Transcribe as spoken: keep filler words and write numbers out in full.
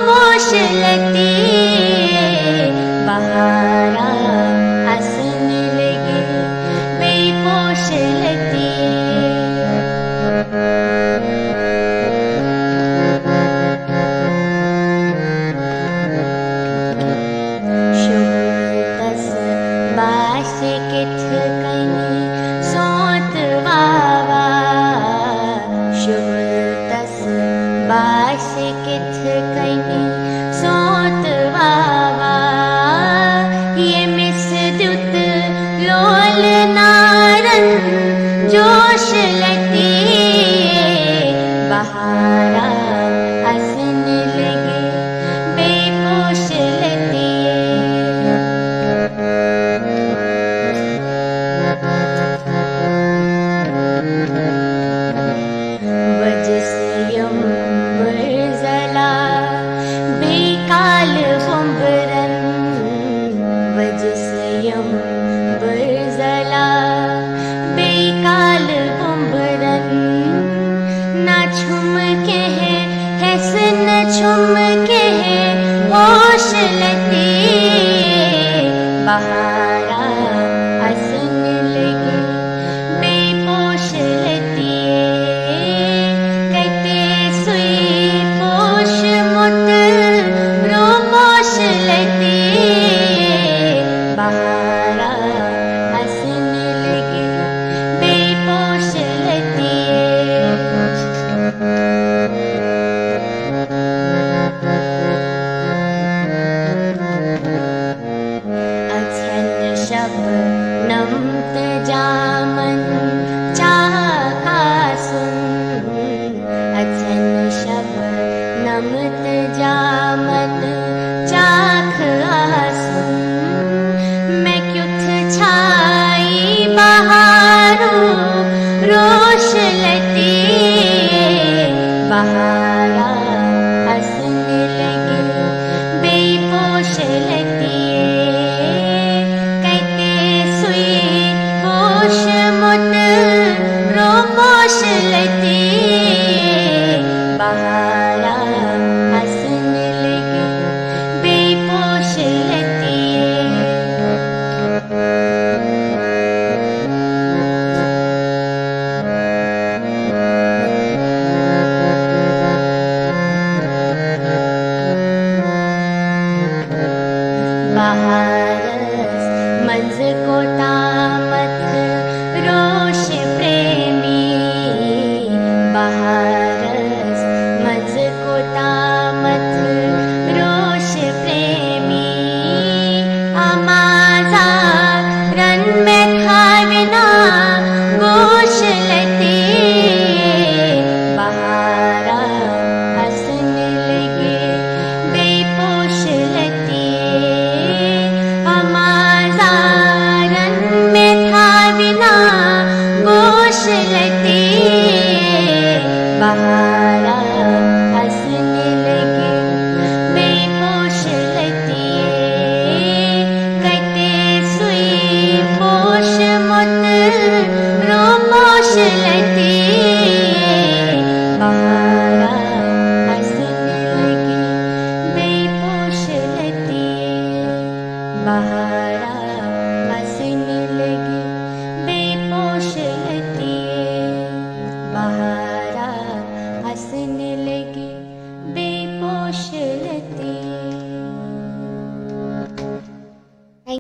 پوش لتی، بہارا اسن لگی، بے پوش لتی۔ شمع تس باش کتھ کنی سونت واوا، شمع تس باش کتھ کنی سونت واوا، یمس دیت لول نارن جوش لتی، بہارا اسن لگی، بے پوش لتی۔ وجس یم برزلا بے کال بمبرن، وجس یم برزلا بے کال بمبرن، نہ چھم کہہ حسن، چھم کہہ ہوش لتی، بہارا اسن لگی، بے پوش لتی۔ کتے سوئی پوش مت رو پوش لتی، بہارا اسن لگی، بے پوش لتی۔ اچھن شب نمت جامن چاکاسن، اچھن شب نمت جامن چاکاسن، میں کیتھ چھائی بہارو روش لتی، بہارا اسن لگی، بے پوش لتی۔ کتے سوئی پوش مت رو پوش لتی، بہارا اسن لگی، بے پوش لتی۔ بہارس منز کوتامتھ روش پریمی، بہارس منز کوتامتھ روش پریمی، آمازا رن میں تھاونا گوش لتی، بہارا اسن لگی، بے پوش لتی، آمازا رن میں تھاونا گوش لتی، بہارا اسن لگی، بے پوش لتی۔ کتے سوئی پوش مت رو پوش لتی، بہارا اسن لگی، بے پوش لتی، بہارا اسن لگی، بے پوش لتی، بہارا اسن لگی، بے پوش